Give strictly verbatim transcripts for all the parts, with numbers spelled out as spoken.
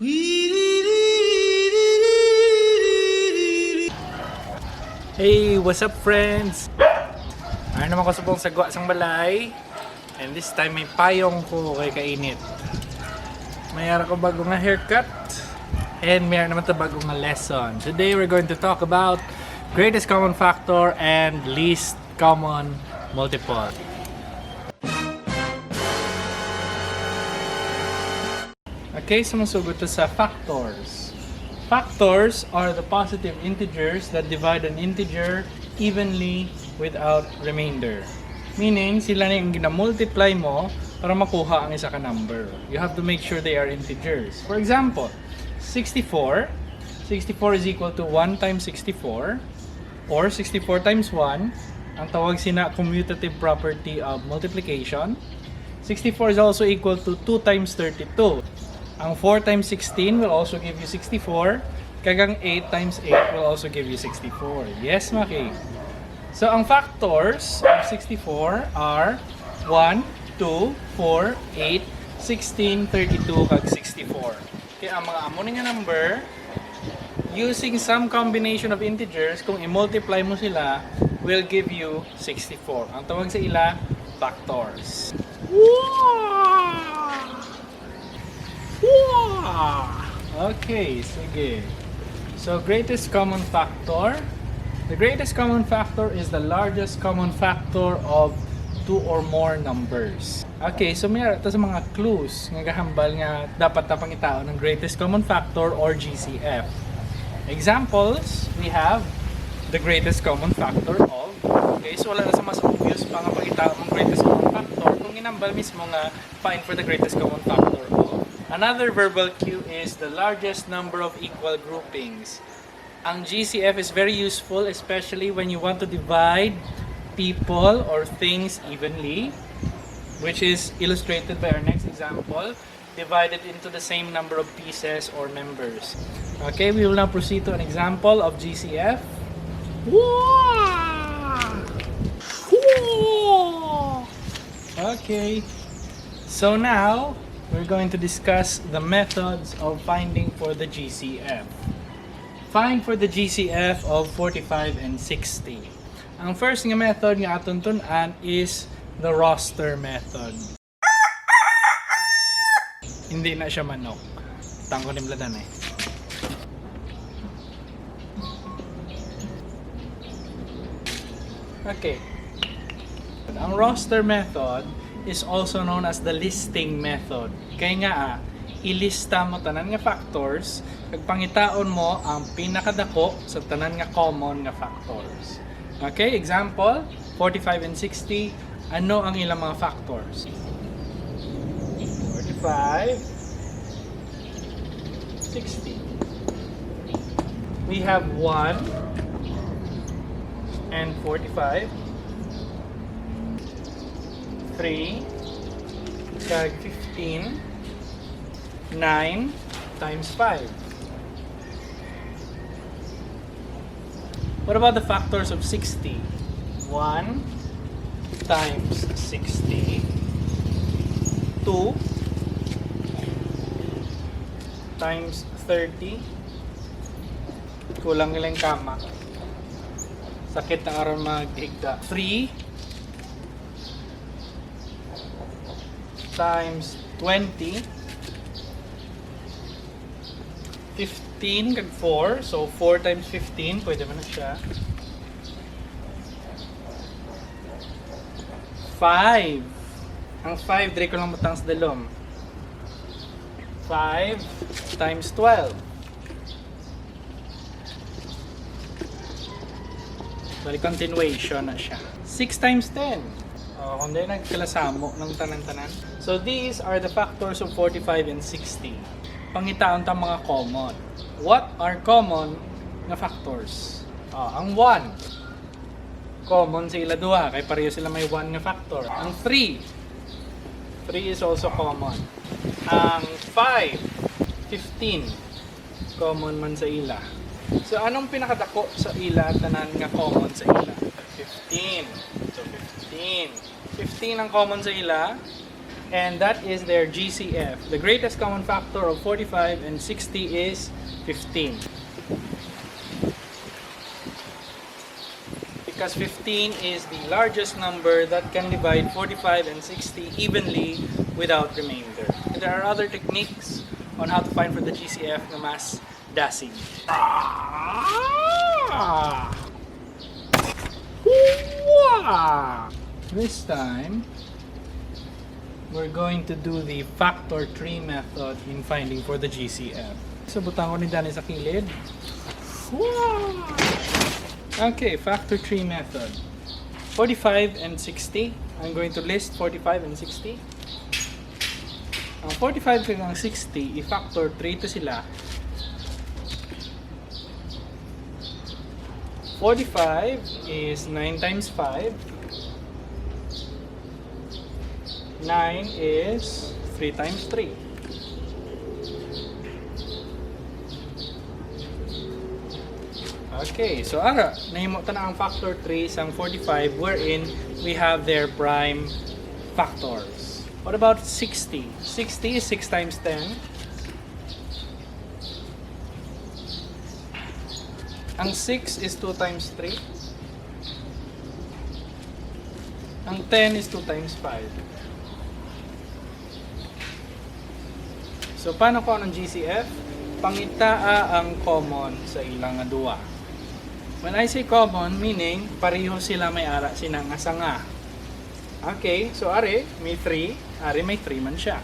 Hey, what's up, friends? Ano naman ko subong sa gwa sang balay. And this time may payong ko kay kainit. May ara ko bago nga haircut. And may ara naman ta bago nga lesson. Today we're going to talk about greatest common factor and least common multiple. Okay, so masugot to sa factors. Factors are the positive integers that divide an integer evenly without remainder. Meaning, sila na yung ginamultiply mo para makuha ang isa ka number. You have to make sure they are integers. For example, sixty-four. Sixty-four is equal to one times sixty-four, or sixty-four times one. Ang tawag sina commutative property of multiplication. Sixty-four is also equal to two times thirty-two. Ang four times sixteen will also give you sixty-four. Kag ang eight times eight will also give you sixty-four. Yes, Maki. So, ang factors of sixty-four are one, two, four, eight, sixteen, thirty-two, kag sixty-four. Kaya ang mga amo ni nga number, using some combination of integers, kung i-multiply mo sila, will give you sixty-four. Ang tawag sa ila, factors. Wow! Wow! Okay, sige. So, greatest common factor. The greatest common factor is the largest common factor of two or more numbers. Okay, so may ara ta sa mga clues nga gahambal nga dapat ta pangitaon ang greatest common factor or G C F. Examples, we have the greatest common factor of. Okay, so wala na sa mas obvious pa nga pangitaon ang greatest common factor kung ginambal mismo nga find for the greatest common factor of. Another verbal cue is the largest number of equal groupings. Ang G C F is very useful, especially when you want to divide people or things evenly, which is illustrated by our next example, divided into the same number of pieces or members. Okay, we will now proceed to an example of G C F. Wow! Wow! Okay, so now we're going to discuss the methods of finding for the G C F. Find for the G C F of forty-five and sixty. Ang first nga method nga aton tun-an is the roster method. Hindi na siya manok. Tangko ni Bladan eh. Okay. Ang roster method is also known as the listing method. Kay nga, ah, ilista mo tanan nga factors, kag pangitaon mo ang pinakadako sa tanan nga common nga factors. Okay, example, forty-five and sixty. Ano ang ilang mga factors? Forty-five, sixty. We have one and forty-five, three, kag fifteen, nine times five. What about the factors of sixty? One times sixty. Two times thirty. Kulang nila yung kama. Sakit na aron maghigda. Three times twenty. Fifteen kag four. So, four times fifteen. Pwede man na siya. Five. Ang five, diri ko lang butang sa dalom. Five times twelve. Bali, continuation na siya. Six times ten. Oh, kung di nagkalasamo ng tanan-tanan. So, these are the factors of forty-five and sixty. Pangitaon ta mga common. What are common nga factors? Oh, ang one. Common sa ila duha, kay pareho sila may one nga factor. Ang three, three is also common. Ang five, fifteen, common man sa ila. So, anong pinakadako sa ila tanan nga common sa ila? Fifteen. So, fifteen. Fifteen ang common sa ila. And that is their G C F. The greatest common factor of forty-five and sixty is fifteen. Because fifteen is the largest number that can divide forty-five and sixty evenly without remainder. There are other techniques on how to find for the G C F na mas dasi. Ah! Hua! This time, we're going to do the factor tree method in finding for the G C F. So, butang ko ni Danny sa kilid. Hua! Okay, factor tree method. Forty-five and sixty. I'm going to list forty-five and sixty. Ang forty-five kag ang sixty, i-factor three to sila. Forty-five is nine times five. Nine is three times three. Okay, so ara, nahimo ta na ang factor three sang forty-five, wherein we have their prime factors. What about sixty? Sixty is six times ten. Ang six is two times three. Ang ten is two times five. So, paano ko ang G C F? Pangitaa ang common sa ilang nga duwa. When I say common, meaning pareho sila may ara sina nga sanga. Okay, so are may three, are may three man siya.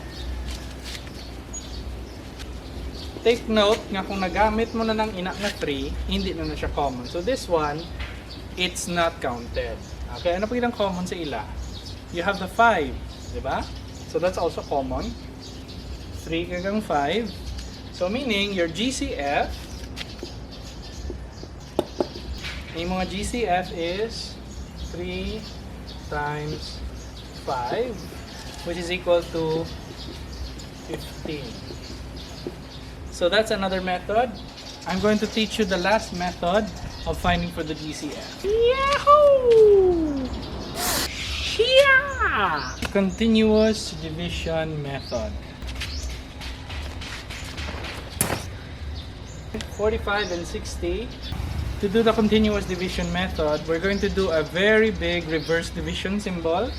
Take note nga kung nagamit mo na ng ina nga three, hindi na na siya common. So this one, it's not counted. Okay, ano pa ang common sa ila? You have the five, di ba? So that's also common. Three kag ang five. So meaning, your G C F, ang mga G C F is three times five, which is equal to fifteen. So that's another method. I'm going to teach you the last method of finding for the G C F. Yahoo! Yeah! Continuous division method. Forty-five and sixty. To do the continuous division method, we're going to do a very big reverse division symbol.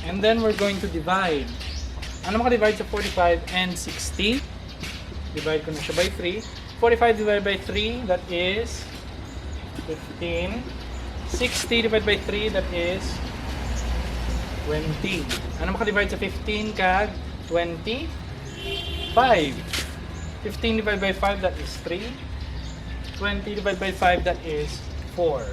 And then we're going to divide. Ano maka-divide sa forty-five and sixty? Divide ko na siya by three. Forty-five divided by three, that is fifteen. Sixty divided by three, that is twenty. Ano maka-divide sa fifteen kag twenty? Five. Fifteen divided by five, that is three. Twenty divided by five, that is four.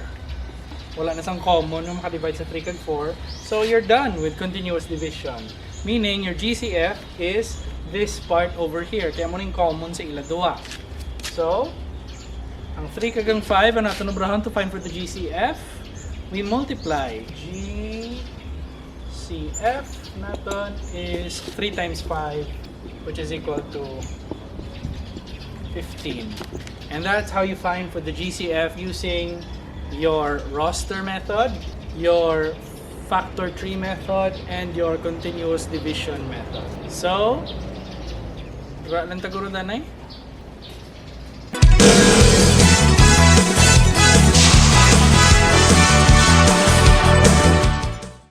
Wala na sang common nga maka-divide sa three kag four. So, you're done with continuous division. Meaning, your G C F is this part over here. Kaya amo ning common sa ila duha. So, ang three kag ang five ang aton obrahon to find for the G C F. We multiply. G C F naton is three times five, which is equal to fifteen. And that's how you find for the G C F using your roster method, your factor tree method, and your continuous division method. So, wala lang ta guro, Danay.